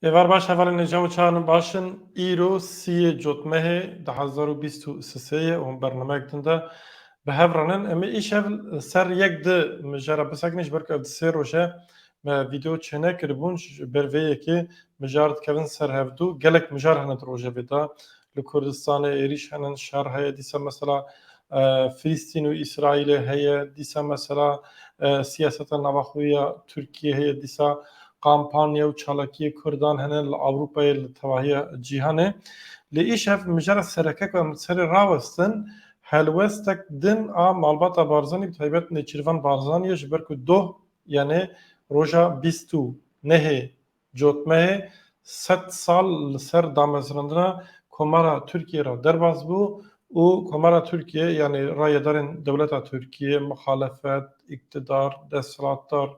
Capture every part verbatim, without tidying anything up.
Êvar baş, hevalên hêja û çaxan baş in. Îro siyê Cotmehê du hezar û bîst û sê ye û hûn bernameyek din de bi hev re nin. Em ê îşev ser yek di mijara bisekinin, ji ber ku ev di sê roj e me vîdeo çênekiribûn, ji ber vê yekê mijar dikevin ser hevdu. Gelek mijar hene di rojevê de. Li Kurdistanê êrîş henin, şer heye, dîsa mesela, e, Filistîn û Îsraîlê heye, dîsa mesela, e, siyaseta navaxwî ya Tirkiyê heye, dîsa kampanya û çalakiyê Kurdan hene li Ewropayê, li tevahiya cîhanê. Lê îşev mijara sereke ku em li serê rawestin, helwestek din a malbata Barzanî, bi taybet Nêçîrvan Barzanî ye, ji ber ku doh, yanê roja bîst û nehê Cotmehê sed sal li ser damezrandina Komara Tirkiyê re derbas bû û Komara Tirkiyê, yanî rayedarên dewleta Tirkiyê, muxalefet, îktidar, desthilatdar,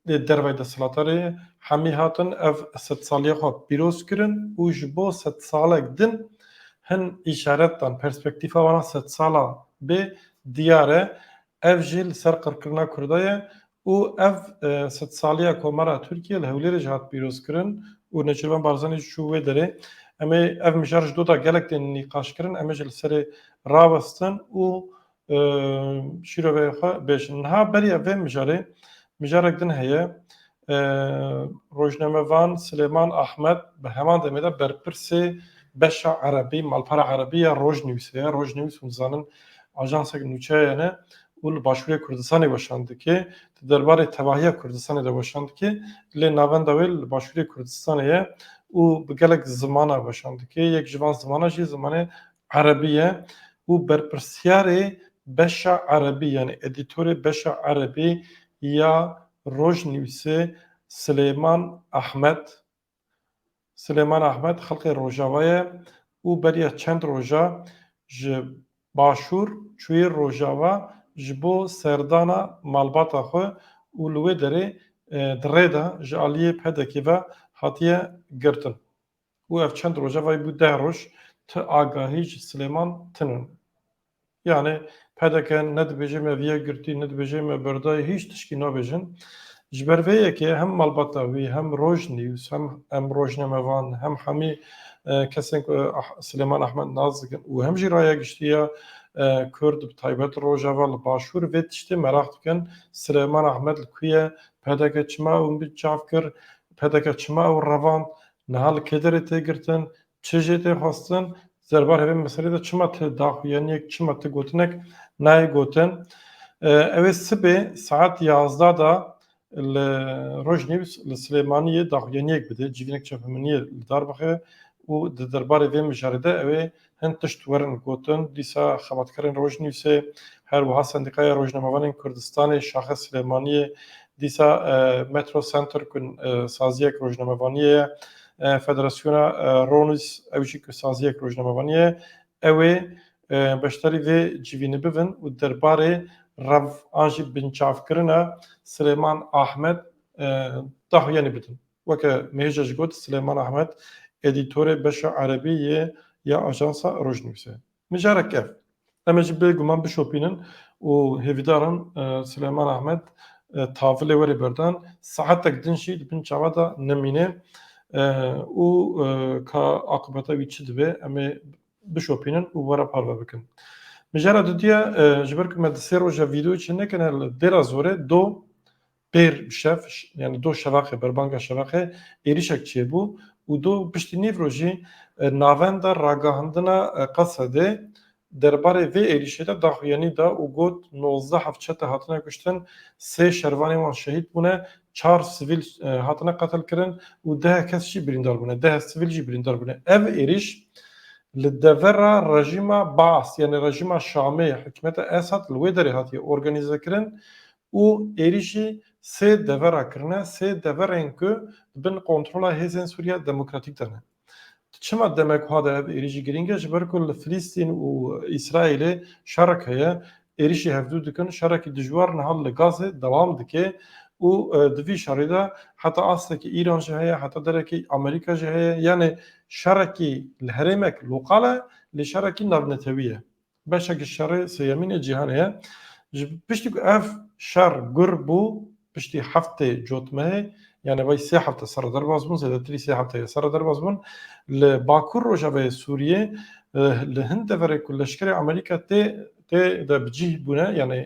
lê dervey desthilatdarê hemî hatin ev sedsaliya xwe pîroz kirin û ji bo sedsalek din hin îşaret dan, perspektîfa wana sedsala bê diyar e. Ev jî li ser qirkirina Kurda ye û ev, e, sedsaliya Komara Tirkiyê li Hewlêrê jî hat pîrozkirin û Nêçîrvan Barzanî jî çû wê derê. Em ê ev mijar ji do da gelek tên nîqaşkirin, em ê jî li serê rawestin û, e, şîroveyê xwe bêjin. Niha beriya vê mijarê, mijarek din heye. E, rojnamevan Silêman Ahmed bi heman demê de berpirsê beşa erebî, malpera erebî ya Rojnewsê ye. Rojnews, hûn dizanin, ajansek nûçeyê ne û li Başûrê Kurdistanê weşan dike, di derbarê tevahiya Kurdistanê de weşan dike, lê navenda wê li Başûrê Kurdistanê ye û bi gelek zimana weşan dike. Yek ji van zimana jî zimanê erebî ye û berpirsyarê beşa erebî, yanî edîtorê beşa erebî ya Rojnewsê Silêman Ahmed, Silêman Ahmed xelkê Rojava ye û beriya çend roja ji Başûr çûyê Rojava ji bo serdana malbata xwe û li wê derê, e, di rê de ji aliyê P D K'ê ve hatiye girtin. Û ev çend roja vay bû deh roj, ti agahî ji Silêman tinin. Yani P D K ne dibêje me viya girtî, ne dibêje me berdayî, hîç tişkî nabêjin. Ji ber vê yekê hem malbata wî, hem Roj News, hem em rojnamevan, hem hemî, e, kesên ku, ah, Silêman Ahmed nas dikin û hem jî raya giştî ya, e, Kurd, bi taybet Rojava li Başûr vê tiştê meraq dikin. Silêman Ahmed li ku ye? P D K çima ew binçav kir? P D K çima ew revand? Niha li kê derê tê girtin? Çi jê tê xwestin? Derbarê vê meselê de çima ti daxuyaniyek, çima ti gotinek nayê gotin? E, ew ê sibê saet yazdeh de li Roj News li Silêmaniyê daxuyaniyek bide, civînek çapemeniyê li dar bixe û di derbarê vê mijarê de ew ê hin tişt werin gotin. Dîsa xebatkarên Roj Newsê, her wiha Sendîkaya Rojnamevanên Kurdistanê, Şaxê Silêmaniyê, dîsa, e, Metro Center ku, e, saziyek rojnamevaniyê ye, e, Federasyona, e, Ronis, ew jî ku saziyek rojnamevaniyê ye, ew ê, e, beşdarî vê civînê bibin û derbarê rev an jî binçavkirina Silêman Ahmed, e, daxuyanî bidin. Weke me hêja jî got, Silêman Ahmed, edîtorê beşa erebî yê ya ajansa Roj Newsê. Mijarek ev. Em ê jî bê guman bişopînin û hêvîdar im, e, Silêman Ahmed, e, tavilê were berdan, saetek din jî di bin çava de nemîne, e, û, e, ka aqibeta wî çi dibe, em ê bişopînin û were parve bikin. Mijara dudiya, e, ji ber ku me di sê roja vîdeo çênekirine, li Dêra Zorê do pêr bi şev, ş-, yani do şevaxê, berbanga şevaxê êrîşek çêbû û do piştî nîvro jî, e, navenda ragihandina, e, Qesedê derbarê vê êrîşê de daxuyanî da û got, nozdeh hevçete hatine kuştin, sê şervanên wan şehîd bûne, çar sivîl, e, hatine qetilkirin û deh kes jî birîndar bûne, deh sivîl jî birîndar bûne. Ev êrîş li devera rejîma Baas, yani rejîma Şamê, hikûmeta Esad li wê derê hatiye organîzekirin û êrîşî sê devera kirine, sê deverên ku di bin kontrola Hêzên Sûriya Demokratîk de ne. Çima demek wiha de ev êrîşî girîng e? Ji ber ku li Filistîn û Îsraîlê şerek heye, êrîşî hevdû dikin, şerekî dijwar niha li Gazê dewam dike û, e, di vî şerî de heta astekî Îran jî heye, heta derekî Amerîka jî heye. Yani şerekî li herêmek lokal e, lê şerekî navnetewî ye. Beşekî şerê sêyemîn ê cîhanê ye. Ji piştî ku ev şer gur bû, piştî heftê Cotmehê, Yani vay sê hefte serre derbas bûn, zêdetirî sê hefteye serre derbas bûn. Li Bakur Rojavayê Sûriyê, e, li hin deverê ku leşkerê Amerîka tê, tê de bi cih bûne, yani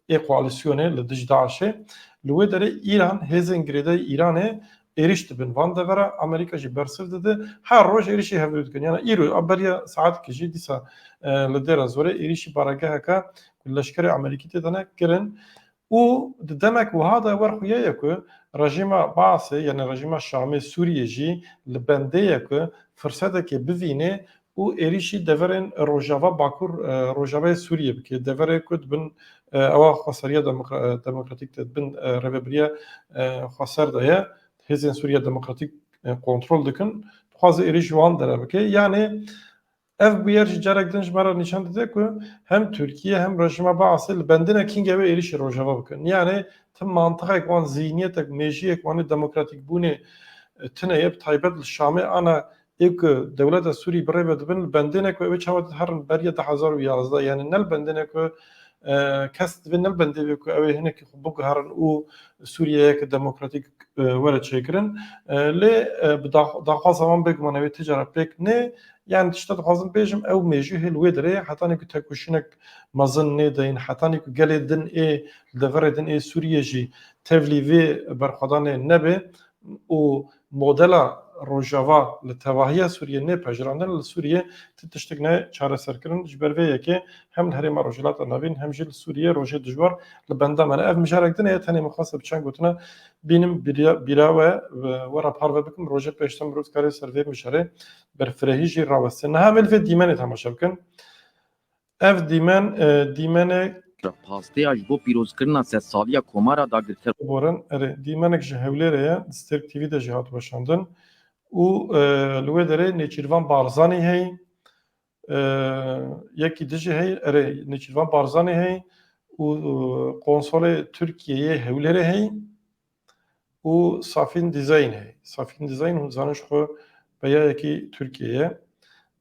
ê koalîsyonê li dij DAIŞê, li wê derê Îran, hêzên girêdayî Îranê êrîş dibin van devera, Amerîka jî bersiv dide. Her roj êrîşî hevdû dikin. Yani îro, a beriya saetekê jî dîsa, e, li Dêra Zorê êrîşî baregeheke ku leşkerê Amerîkî tê de ne kirin. Û di demek wiha de wer xuya ye ku rejîma Baasê, yani rejîma Şamê Sûriyê jî li bendê ye ku firsetekê bivînê û êrîşî deverên Rojava Bakur, e, Rojavayê Sûriyê bike. Deverê ku dibin, e, ewa xweseriya demokra-, e, demokratîk de dibin, e, rêvebiriya, e, xweser de ye. Hêzên Sûriya Demokratîk, e, kontrol dikin. Dixwaze êrîş ji wan dere bike. Yani ev bûyer jî carek din ji me re nîşan dide ku hem Tirkiye hem rejîma Baasê li bendê ne kîngê wê êrîşî Rojava bikin. Yani tim mantiqek wan, zihniyetek, mêjiyek wan ê demokratîkbûnê, e, tune ye, bi taybet li Şamê ana ê ku dewleta Sûrî bi rê ve dibin, li bendê ne ku ew ê çawa herin beriya du hezar û yazdeh, yani ne li bendê ne ku, e, kes divê ne li bendê be ku ew ê hinekî xwe biguherin û Sûriyeyeke demokratîk, e, were çêkirin. E, lê, e, bi dax-, daxwaza wan bêguman ew ê ti cara pêk nê, yani tişta dixwazim bêjim, ew mêjû hê li wê derê, hetanî ku tekoşînek mezin nêdeyîn, hetanî ku gelê din ê li deverê din ê Sûriyê jî tevlî vê berxwedanê nebe û modela Rojava li tevahiya Sûriyê nê pejirandin, li Sûriyê ti tiştik ne çareserkirin. Ji ber vê yekê hem li Herêma Rojhilata Navîn hem jî li Sûriyê rojê dijwar li benda me ne. Ev mijarek din e, tenê min xwest bi çend gotina bînim bîra-, bîra we, we re parve bikim. Rojê pêşte mirov dikare ser vê mijarê berfirehî jî raweste. Niha em ê li vê dîmenê temaşe bikin. Ev dîmen, e, dîmenek Pasteya ji bo pîrozkirina sedsaliya Komara dagirker. Borin, erê, dîmenek ji Hewlêrê ye, di Stêrk T V de jî hat weşandin. Û, e, li wê derê Nêçîrvan Barzanî heyî, e, yekî dijî heyî, erê, Nêçîrvan Barzanî heyî û, e, konsolê Tirkiyeyê Hewlêrê heyî. û Safin Design heye. Safin Design hûn zanin ji xwe peyayekî Tirkiyê ye.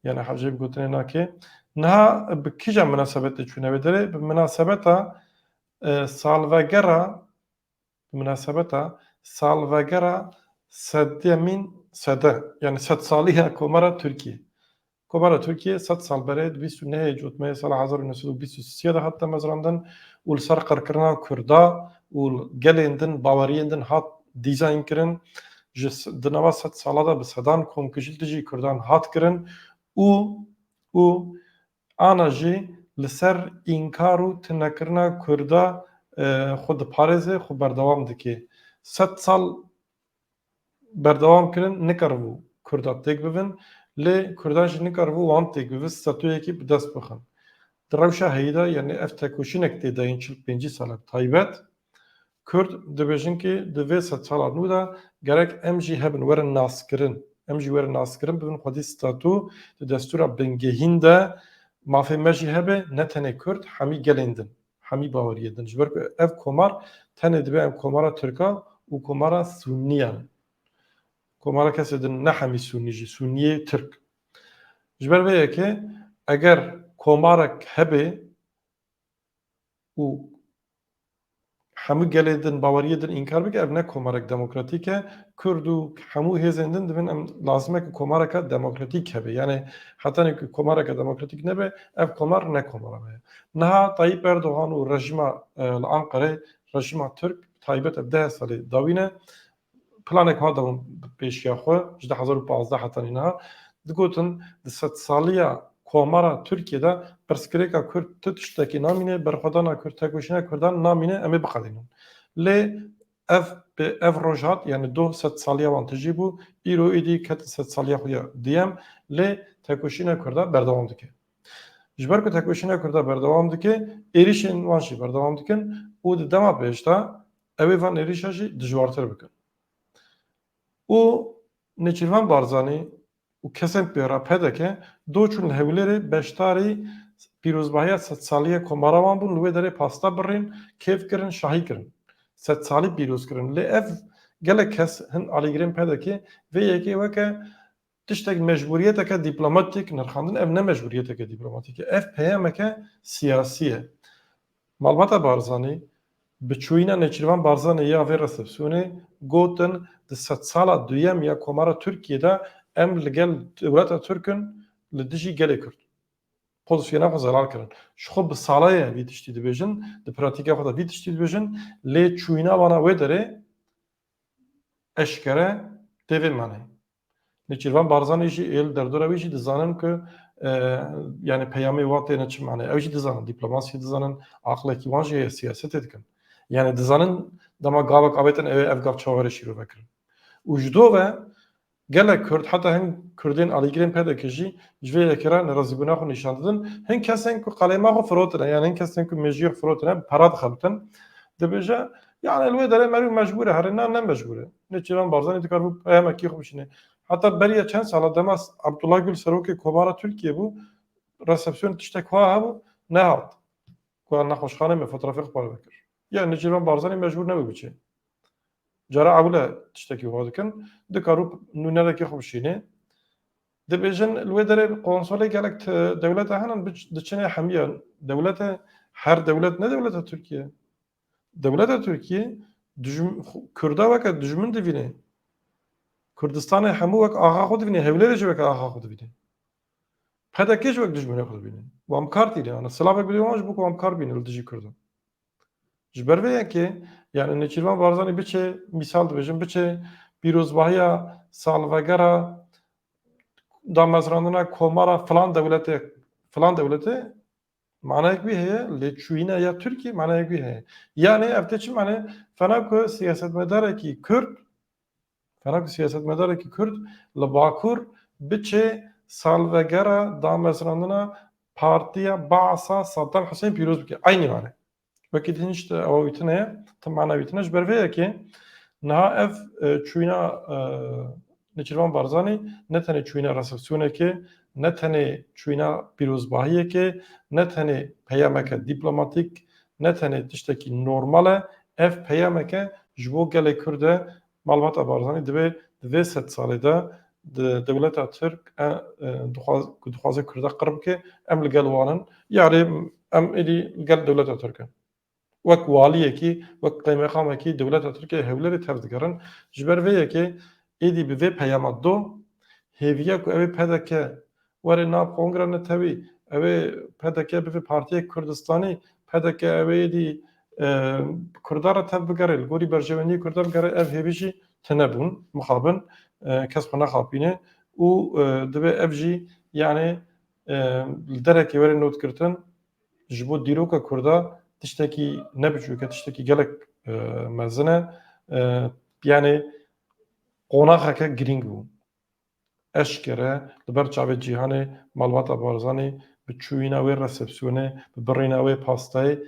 Yani hewceyê bi gotinê nake. Niha bi kîjan minasebetê çûne wê derê? Bi minasebeta, e, salvegera, bi minasebeta salvegera sedemîn sede, yani sedsaliya Komara Tirkiyê. Komara Tirkiyê sed sal berê di bîst û nehê Cotmehê sala hezar û neh sed û bîst û sê de hat demezrandin û li ser qirkirina Kurda û gelên din, baweriyên din hat dîzayn kirin. Ji s-, di nava sed sala de bi sedan komkujî li dijî Kurdan hat kirin û, û ana jî li ser înkar û tunekirina Kurda, e, xwe diparêze, xwe berdewam dike. Sed sal berdewam kirin, nikaribû Kurda têk bibin, lê Kurdan jî nikaribû wan têk bibin, statuyekî bi dest bixin. Di rewşa heyî de, yani ev tekoşînek tê dayîn çil pêncî sal e bi taybet, Kurd dibêjin ki di vê sedsala nû de gerek em jî hebin, werin naskirin. Em jî werin naskirin, bibin xwedî statu di destûra bingehîn de mafê me jî hebe, ne tenê Kurd, hemî gelên din. Hemî baweriyê din. Ji ber ku ev komar tenê dibe em komara Tirka û komara Sunniyan. Komara kesê din ne hemî Sunnî jî, Sunniyê Tirk. Ji ber vê yekê eger komarek hebe û hemû gelê din, baweriyê din înkar bike, ev ne komarek demokratîk e. Kurd û hemû hêzên din dibin em lazim e ku komareke demokratîk hebe. Yani hetanî ku komareke demokratîk nebe, ev komar ne komara me ye. Niha Tayyip Erdogan û rejîma, e, li Anqerê, rejîma Tirk, taybet ev deh salê dawî ne, planek ha dawin bi pêşiya xwe, ji du hezar û pazdeh hetanî niha, digotin di sedsaliya Komara Tirkiyê de pirsgirêka Kurd tu tiştekî namîne, berxwedana Kurd, tekoşîna Kurdan namîne, em ê biqedînin. Lê ev, bi ev roj hat, yani doh sedsaliya wan tijî bû, îro êdî ketin sedsaliya xwe ya duyem, lê tekoşîna Kurda berdewam dike. Ji ber ku tekoşîna Kurda berdewam dike, êrîşên wan jî berdewam dikin û di dema pêş de ew ê van êrîşa jî dijwartir bikin. Û Nêçîrvan Barzanî û kesên pê re P D K do çûn li Hewlêrê beşdarî pîrozbahiya sedsaliya Komara wan bûn, li wê derê pasta birîn, kêf kirin, şahî kirin. Sedsalî pîroz kirin. Lê ev gelek kes hin alîgirên P D K vê yekê weke tiştek mecbûriyeteke dîplomatîk nirxandin, ev ne mecbûriyeteke dîplomatîk e. Ev peyameke siyasî ye. Malbata Barzanî Bi çûyîna Nêçîrvan Barzanî ya vê resepsiyonê gotin, di sedsala duyem ya Komara Tirkiyê de em li gel dewleta Tirk in li dijî gelê Kurd. Pozîsyona xwe zelal kirin. Ji xwe bi sala ye vî tiştî dibêjin, di pratîka xwe de vî tiştî dibêjin, lê çûyîna wana wê derê eşkere tê vê maneyê. Nêçîrvan Barzanî jî ê li derdora wî jî dizanin ku, e, yani peyamê wan têne çi mane. Ew jî dizanin, dîplomasiyê dizanin, aqlekî wan jî heye, siyasetê dikin. Yani dizanin dema gavek avêtin ew ê ev gav çawa were şîrove kirin. Û ji do ve gelek Kurd, heta hin Kurdên alîgirên P D K jî ji vê yekê re nerazîbûna xwe nîşan didin. Hin kesên ku qelêma xwe firotine, yani hin kesên ku mêjiyê xwe firotine, bi pera dixebitin, dibêje, yani li wê derê merî mecbûr e, herê na ne mecbûr e. Nêçîrvan Barzanî dikar bû peyamekî xwe bişîne. Heta beriya çend sala dema Abdullah Gül serokê Komara Tirkiye bû, resepsiyon tiştek wa hebû, nehat. Ku nexweşxanê me fotoğrafê xwe parve kir. Yani Nêçîrvan Barzanî mecbûr nebû biçe. Cara ewile tiştekî wiha dikin, dikar û nûnerekê xwe bişîne. Dibêjin li wê derê konsolê gelek te-, dewleta henin biç-, diçine hemiya dewlete, her dewlet ne dewleta Tirkiye. Dewleta Tirkiye dijm-, xu-, Kurda weke dijmin divîne. Kurdistanê hemû wek axa xwe divîne, Hewlêrê jî weke axa xwe divîne. P D K jî wek dijminê xwe dibîne. Wan bi kar tîne, yani silavek bidê wan ji bo ku wan bi kar bîne li dijî Kurdan. Ji ber vê yekê, yani Nêçîrvan Barzanî biçe, mîsal dibêjim, biçe pîrozbahiya salvegera damezrandina komara filan dewletê, filan dewletê, manayek wî heye, lê çûyîna ya Tirkiyê manayek wî heye. Yani ev tê çi mane? Fena ku siyasetmedarekî Kurd, fena ku siyasetmedarekî Kurd li Bakur biçe salvegera damezrandina partiya Baasa Saddam Hussein pîroz bike. Eynî mane. Wekî din işte ewa wîtine ye, tim mana wîtine. Ji ber vê yekê niha ev, e, çûyîna, e, Nêçîrvan Barzanî ne tenê çûyîna resepsiyonekê, ne tenê çûyîna pîrozbahiyekê, ne tenê peyameke dîplomatîk, ne tenê tiştekî normal e. Ev peyameke ji bo gelê Kurd e. Malbata Barzanî divê di vê sed salê de di dewleta Tirk, e, e, dixwaz-, ku dixwaze Kurda qir bike, em li gel wan in. Yarê em êdî li gel dewleta Tirk in. Wek waliyekî, wek qeymeqamekî dewleta Tirkiyê Hewlêrê tev digerin. Ji ber vê yekê êdî bi vê peyama do hêviya ku ew ê P D K were nav kongre netewî, ew ê P D K bibe partiyek Kurdistanî, P D K ew ê êdî, e, Kurda re tev bigere, li gorî berjewendiyê Kurda bigere, ev hêvî jî tune bûn, mixabin, e, kes xwe nexapîne û, e, divê ev jî, yani, e, li derekê were notgirtin, ji bo dîroka Kurda tiştekî ne biçûk e, tiştekî gelek, e, mezin e. E, yani qonaxeke girîng bû. Eşkere li ber çavê cîhanê malbata Barzanî bi çûyîna wê resepsiyonê, bi birîna wê pastayê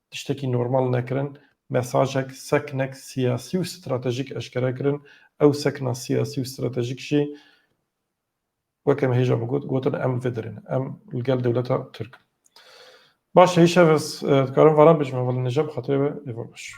tiştekî normal nekirin. Mesajek, seknek siyasî û stratejîk eşkere kirin. Ew sekna siyasî û stratejîk jî weke me hêja min got, gotin em vê derê ne. Em li gel dewleta Tirk. Baş, hêşev ez, e, dikarim varan bêjim hevalên hêja bi xatirê we, êvar baş.